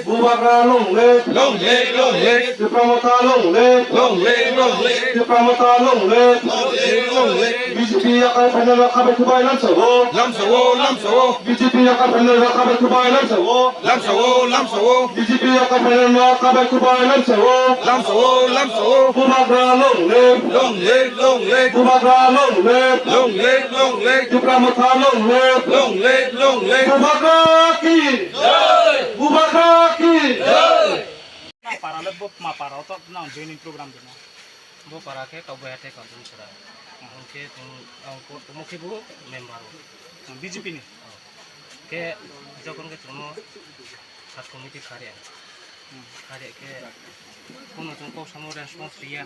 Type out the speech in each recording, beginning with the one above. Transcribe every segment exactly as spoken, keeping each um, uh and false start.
Bubagra long live. Long live, long live. Tipra Motha long live. Long live, long live. Tipra Motha long live. Long live, long live. B J P yakai phainai rok khabai khubai lamsao. Lamsao, lamsao. B J P yakai phainai rok khabai khubai lamsao. Lamsao, lamsao. B J P yakai phainai rok khabai khubai lamsao. Lamsao, lamsao. Bubagra long live. Long live, long live. Bubagra long live. Long live, long live. Tipra Motha long live. Long live, long live. Bubagra ki. Jai. Bubagra ki. Jai. Na para le bo ma para to na joining program de na. Bo para khe Kaubui Hathai Kardon Sora. Hwnkhe tong, ang ko-, tomo khe bo member o. B J P ni? Oh. Khe jokhon khe chwngno sub committee kharya. Hmm. Kharya khe kono chwng kok samo response riya.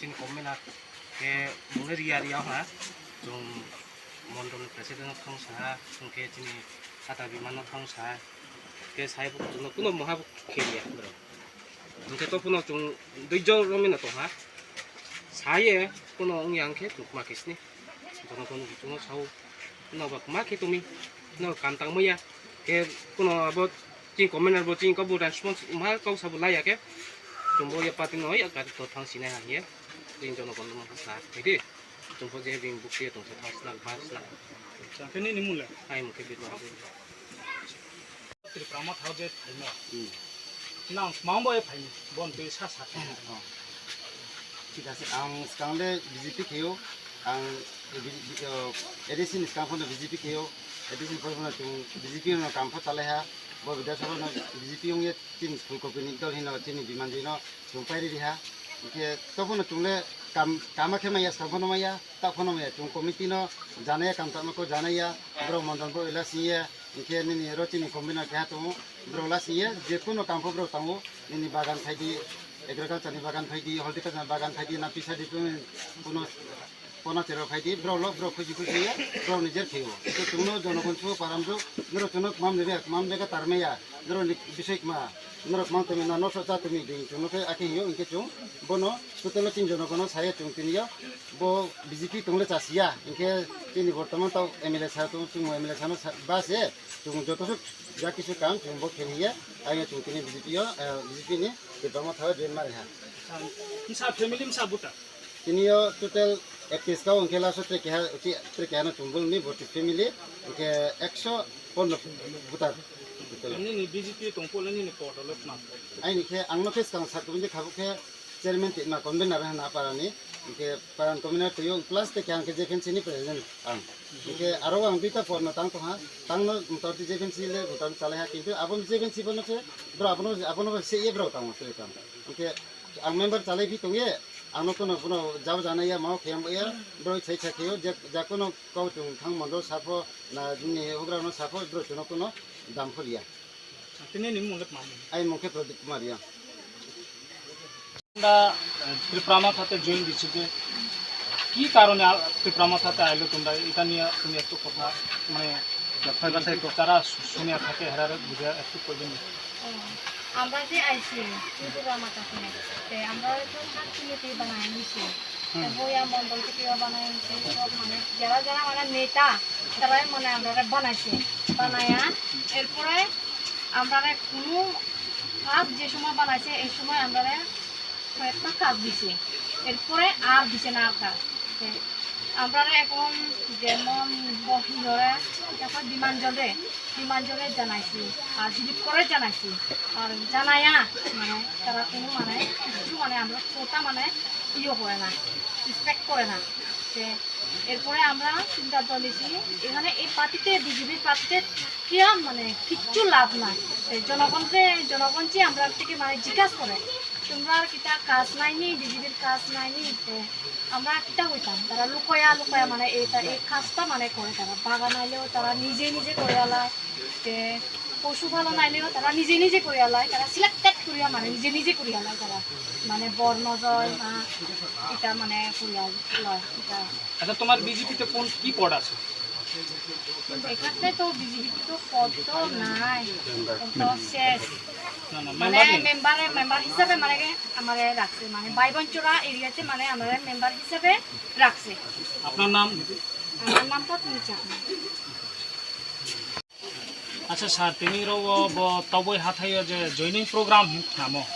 Chini comment a khe mungni riya riya ha. Chwng mondol ni president no thang saha, hwnkhe chini Ata Biman no thang saha. Khe sai bo chwngno kono moha bo khe riya bro. Hwnkhe to phano chwng duijo romwi no tongha. Saye phano wngya hwnkhe chwng ma khe sini. Bono phano chwngno sao. Phano ba ma khe tongmi. Phano kam tang maya. Khe phano abo chini comment bo chini kok bo response ma kok sabo laiya khe. Chwngbo ya party no ya gari to thang sinai ha hiye. Chini jono kono ma sa khe di. Chwngbo je bini bukti tong sa thang sna ba sna. Khe nini mung le? Ai mung khe Birma Hajai. Tripura Motha je phaino. Hmm. Nang tma bai phaino, bon twi sa sa khe. Oh. Thik ase, ang swkang le B J P khaio, ang B-, B-, oh, A D C ni swkang phano B J P khaio, A D C ni phano chwng B J P no kam pho chalai ha, bo Bidhan Sabha no B J P wngya chini Phool Kopi ni dol hino chini Biman Joy no chwng pairi riha, hwnkhe to phano chwng le kam, kama khe maya, swkang phano maya, tak phano maya, chwng committee no janaya, kam tangma ko janaya, borok mondol bo ila singya, hwnkhe nini oro chini convener keha tongo, borok la singya, je kono kam pho borok tango, nini bagan phaidi, agriculture ni bagan phaidi, horticulture ni bagan phaidi, na pisa di kuno, kono cherok phaidi, borok lo, borok khusi khusi ya, borok ni jer khayo. Hwnkhe chwngno jonogon suo param jok, norok chwngno kmam rega, kmam rega tarmaya, norok ni bisoi kma, norok mang tongmina, noso cha tongmi ding, chwngno khe akhe hiyo, hwnkhe chwng bono, total o tin jonogono saya chwng tini yo, bo B J P tongle chasiya, hwnkhe chini bortoman tao M L A sa tong, chwng M L A sano sa, ba se, chwng joto suk ja kisu kam chwng bo khe hiya, ayo chwng tini B J P yo, eh, B J P ni Tipra Motha o join mari ha. Msa family msa buta. Tini yo total ektis ka hwnkhe last o tre keha, uchi tre keha no chwng bol ni botis family, hwnkhe ekso pondro buta. Nini B J P tong pole nini podolo tma? Aini khe ang no khe swkang sak tong je khabuk khe chairman twi ma convener hwnna parani, hwnkhe paran convener twi o plus te khe ang khe J F N C ni president ang. Hwnkhe aro ang duita por no tang tongha, tang no motamoti J F N C le motamoti chalai ha, kintu abo J F N C bono se bro abono, abono se ye bro tang twi tang. Hwnkhe ang member chalai phi tong ye, ang no kono, kono jabo jana ya, mao khe ya, bro sai sai khe o, je, ja kono kau chung thang mondo sapho, na nini hugra no sapho, bro chuno kono dam pholiya. Tini ni mung le tma mung? Ai mung khe Pradeep Kumar ya. Da, eh, Tipra Motha te join দিছে যে কি কারণে আ-, Tipra Motha te আইলো তোমরা? এটা নিয়ে তুমি একটু কথা, মানে, যারা শুনে থাকে, হেরারে বুঝে একটু করবেন। ও, আমরা যে আইছি, Tipra Motha te, তে আমরা তো সাত কমিটি বানাই নিছি। হুম। তে বইয়া মন্ডল থেকে বানাই নিছি, সব মানে যারা যারা মানে নেতা, তারাই মানে আমরা বানাইছে। বানাইয়া এরপরে আমরা কোনো কাজ যে সময় বানাইছে, এই সময় আমরা কয়েকটা কাজ দিছে, এরপরে আর দিছে না আর কাজ। তে আমরা এখন যেমন বহিরে, এখন বিমানজলে, বিমানজলে জানাইছি, আর রিলিফ করে জানাইছি, আর জানাইয়া মানে তারা কোনো মানে কিছু মানে আমরা কোটা মানে ইয়ে করে না, রেসপেক্ট করে না। তে এরপরে আমরা সিদ্ধান্ত নিয়েছি, এখানে এই পার্টিতে, বিজেপির পার্টিতে কিয়া মানে কিচ্ছু লাভ নাই। এই জনগণকে, জনগণ যে আমরা থেকে মানে জিজ্ঞাসা করে, তোমরা কিতা কাজ নাইনি, বিজেপির কাজ নাইনি? তে আমরা কিতা হইতাম? তারা লুকয়া লুকয়া মানে এটা, এই কাজটা মানে করে তারা। বাগান আইলেও তারা নিজে নিজে করে আলায়। তে পশুপালন আইলেও তারা নিজে নিজে করে আলায়। তারা সিলেক্টেড করিয়া মানে নিজে নিজে করে আলায় তারা। মানে বর্ণ জয় না, এটা মানে করিয়া লয়, এটা। আচ্ছা, তোমার বিজেপিতে কোন, কি পদ আছে? এখানে তো বিজেপিতে তো পদ তো নাই, তো শেষ। না, না, মানে মেম্বার নেই। মেম্বারে, মেম্বার হিসাবে মানে কি আমারে রাখছে, মানে বাইবনচোরা এরিয়াতে মানে আমারে মেম্বার হিসাবে রাখছে। আপনার নাম? আমার নাম পদ্মিনী Chakma. Acha sir, tini ro o bo Toboi hathai o je joining program hin khnamo.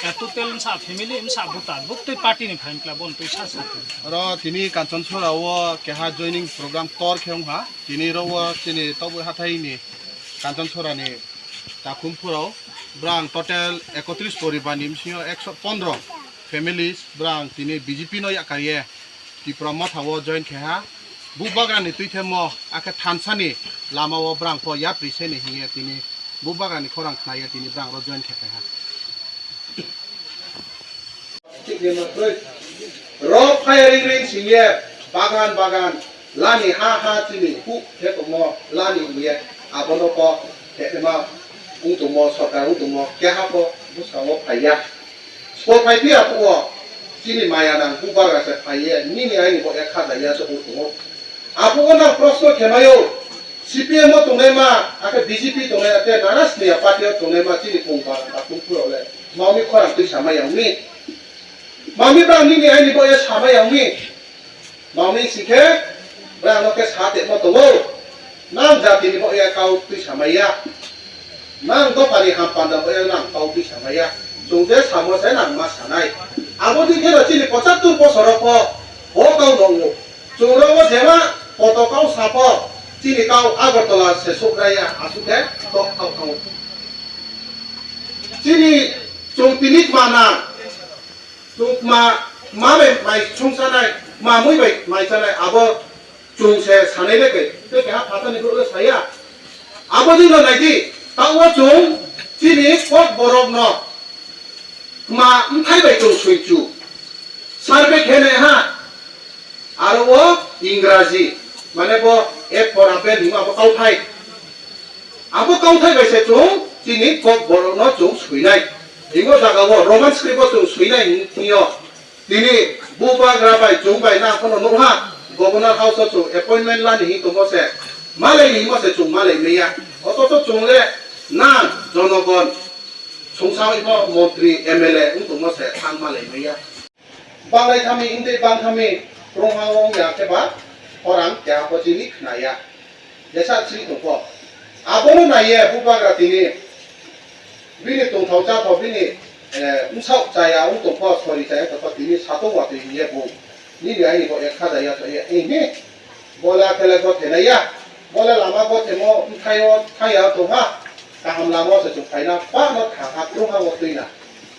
Eh, total msa family, msa buta, buktui party ni phaim kla bon tui sa sa tini. Ro tini Kanchanchora o keha joining program tor khe wng ha. Tini ro o chini Toboi hathai ni Kanchanchora ni takhum phuro brang total ekotris poribar ni bisingo ekso pondro families brang tini B J P no yakar ye Tipra Motha o join khe ha. Bubagra ni twi themo akhe thansa ni lama o brang pho yapri se ni hiye tini Bubagra ni khorang khna ye tini brang ro join khe ha. Ro firing range hiye bagan bagan lani ha ha chini hu khe tongmo lani hiye abono pho khe ma ung tongmo sorkar ung tongmo keha pho bwskango phaiya. Sbo phai phiya phuo, chini maya nang bubagra se phaiye, nini aini bo ek hajar ya se hur tongo. Aphuru nang proshno khemaio, C P M o tongnai ma, akhe B J P tongnai, akhe nana sniya party o tongnai ma, chini kong ba, ba kung phuro le, mami khorang twi samai yang mi. Mami bang nini aini bo ya samai yang mi. Mami sikhe, brang no khe sa temo tongo. Nang jati ni bo ya kau twi samai ya. Nang dopha ni ham panda bo ya nang kau twi samai ya. Chwng je samo se nang ma sanai. Abo di khe chini pochattor bosor o pho bo kau nongo. Chwng ro bo jema poto kau sa pho chini kau Agartala se sokra ya asuk khe tok kau kau. Chini chwng tini mana. Chwng ma, ma bai mai sung sanai, ma mui bai mai sanai, abo chwng se sanai le kai, tei keha phatar ni borok le saya. Abo dino nai di, ta o chwng chini kok borok no ma mthai bai chwng sui chu. Survey khe nai ha. Aro o Ingraji, mane bo A for apple hinma bo kauthai. Abo kauthai bai se chwng chini kok borok no chwng suinai. Hingo jaga o Roman script o chwng suinai hinwi thwio. Tini bubagra bai chwng bai na phano nukha, Governor House o chwng appointment lani hinwi tongmo se, malai ni hinmo se chwng malai maya. Otocho chwng le na jonogon songsa wngmo montri M L A wng tongmo se thang malai maya. Banglai thami, wngtwi bang thami, krungha wng ya khe ba khorang keha pho chini khna ya. Jesa chini tong kho. Abono nai ye bubagra tini bini tongthok chathok bini, eh, bwsak chaya wng tong kho, sori chaya tong kho, tini satung watwi hiye bo. Nini aini bo ek hajar ya cha ya, eh, ni. Bola kele gothe nai ya. Bola lama gothemo bwthaio thaya tongha. Kaham lama se chwng phaina, bano thangha, krungha o twina.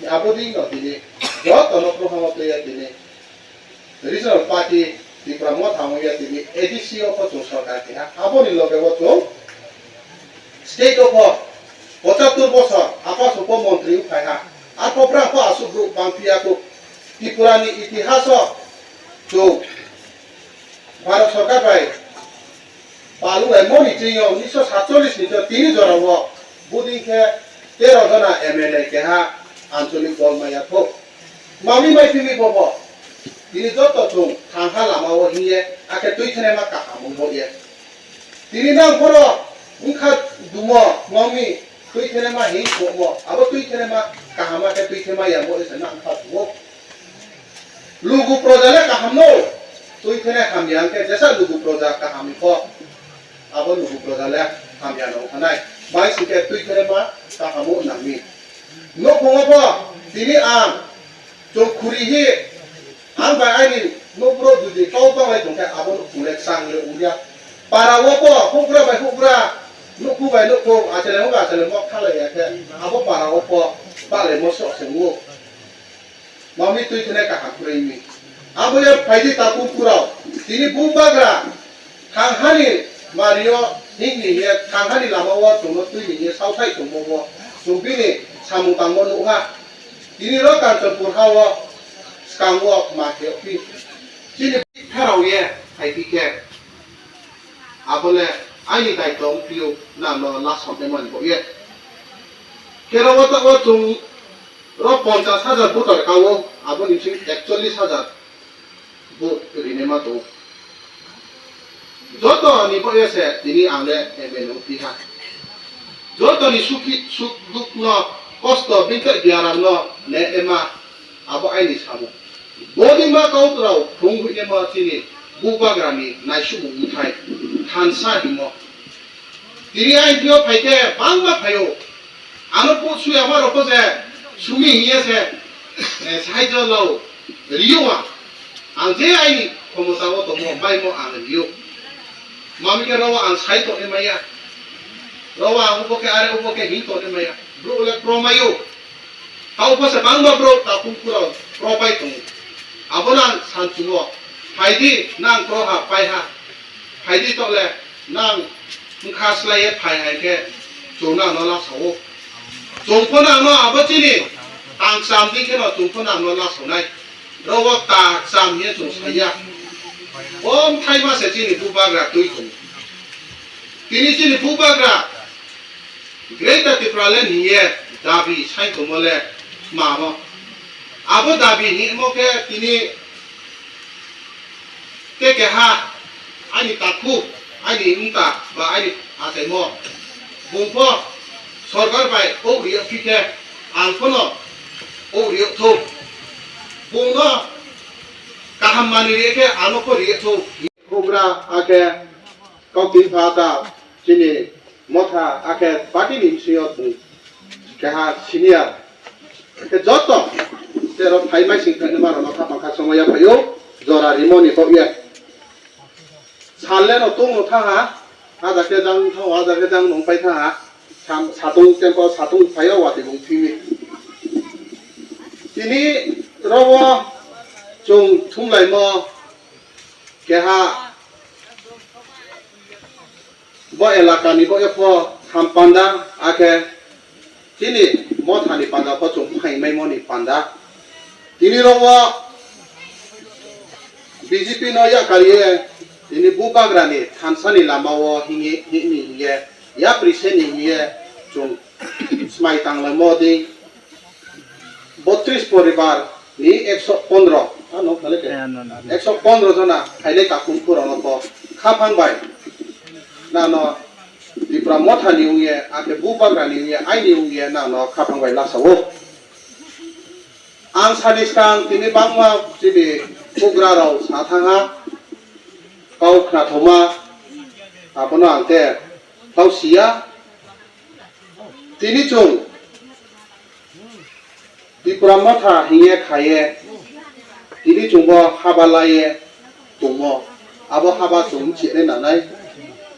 Abo dino tini, jotono prohamo twiya tini regional party Tipra Motha wngya tini A D C o pho chwng sorkar keha. Aboni loge o chwng state o pho pochattor bosor apa supo montri wng phaiha. Arpho brang pho aswk bwrwk bang phiya kuk. Tripura ni itihas o chwng Bharat sorkar bai Palu M O ni chini o unisho satchollish ni tini jora o buding khe tero jona M L A keha ancholik dol maya thok. Mami mai phimi bobo. Tini joto chwng thangha lama o hiye akhe twi thene ma kaham wng bo ye. Tini nang phoro wngkha dumo mami twi thene ma hing kokmo abo twi thene ma kaham akhe twi thene ma yamo ese nang kha dumo. Lugu proja le kaham no, twi thene hamya hwnkhe jesa lugu proja kaham kho, abo lugu proja le hamya no wngkha nai. Bai singkhe twi thene ma kaham o nangni. Nokhongo pho tini ang chwng khuri hi ang bai aini nokphuru jodi kau banglai tongkhe abo nokhong le chang le wngya. Para o pho hukra bai hukra, nukhung bai nukhung, achele huk achele mok thalai ya khe abo para o pho balai mo sok se wngo. Mami twi thene kaham kwrwi mi. Abo ya phaidi takhuk kurao. Tini bubagra thanghani mario hikni ye thanghani lama o chwngno twi ni ye sauthai tongmo bo chwng bini samung tangmo nukha. Tini ro Kanchanpur ha o swkang o ma khe phi. Chini pherao ye hai phi khe. Abo le aini daitw wng phio na no last hapnai mani bo ye. Khe ro o ta o chwng Ro ponchas hajar voter ka o, aboni bising ekchollis hajar vote rinai ma tongo. Joto ni bo ese tini ang le M L A wng piha. Joto ni sukhi suk duk no kosto bini tei biaram no ne ema abo aini samung. Boni ma kau rao phung hui ema chini bubagra ni naisuk mung thai thansa himo. Tini aini thio phaikhe bangma phaio. Ano po suyama rokho se sumi hiye se, eh, sahajyo lao rio ang. Ang je aini khomota o tongo, maimo ang rio. Mamikhe rowa ang sai tongni maya. Rowa ang ubo khe are ubo khe hin tongni maya. Bro le pro mayo. Tao bo se bangma bro ta kung kura pro pai tongo. Abono ang sanchungo. Phaidi nang pro ha pai ha. Phaidi tole nang wngkha slai ye phai hai khe chwng nang no la sao. Chwng pho nang no abo chini tang cham di khe no chwng pho nang no la sao nai. Rogo ta cham ye chwng saiya. Om thai ma se chini bubagra twi tongo. Tini chini bubagra Greater Tipraland hiye dabi sai tongmo le mamo. Abo dabi himo khe tini te keha ani takhu, ani wngta ba ani achaimo. Bung pho sorkar bai kok riyo phi khe ang phono kok riyo thok. Bung no kaham mani riyo khe ano pho riyo thok. Bubagra akhe Kaukti pha ta chini motha akhe party ni bisingo bung keha senior. Khe joto terok phai mai sing khainwi ma rok no khapang kha chongma ya phaio jora rimo ni kok ye. Sal le no tung no tha ha, haja khe jang thang, haja khe jang nong pai tha ha. Sam-, satung tempo satung phaio wati bung thimi. Tini rogo chung thumlaimo keha bo elaka ni bo epho ham panda akhe chini motha ni panda pho chung phaimai mo ni panda. Tini rogo B J P no yakariye tini bubagra ni thansa ni lama o hingi hini hinge yapri se ni hinge chung smai tanglaimo di. Botris poribar ni ekso pondro, ah, no, kale ke? Eh, no, no. Ekso pondro jona khainai takhum phurono bo khaphang bai nano Tipra motha ni wngye, akhe bubagra ni wngye, aini wngye nano khaphang bai lasa o. Ang sani skang tini bangma chini bubagra rok sa thangha, kau khna thoma, abono ang te kau siya. Tini chung Tipra motha hinge khaye, tini chungbo haba laiye tongmo. Abo haba chung chini nanai,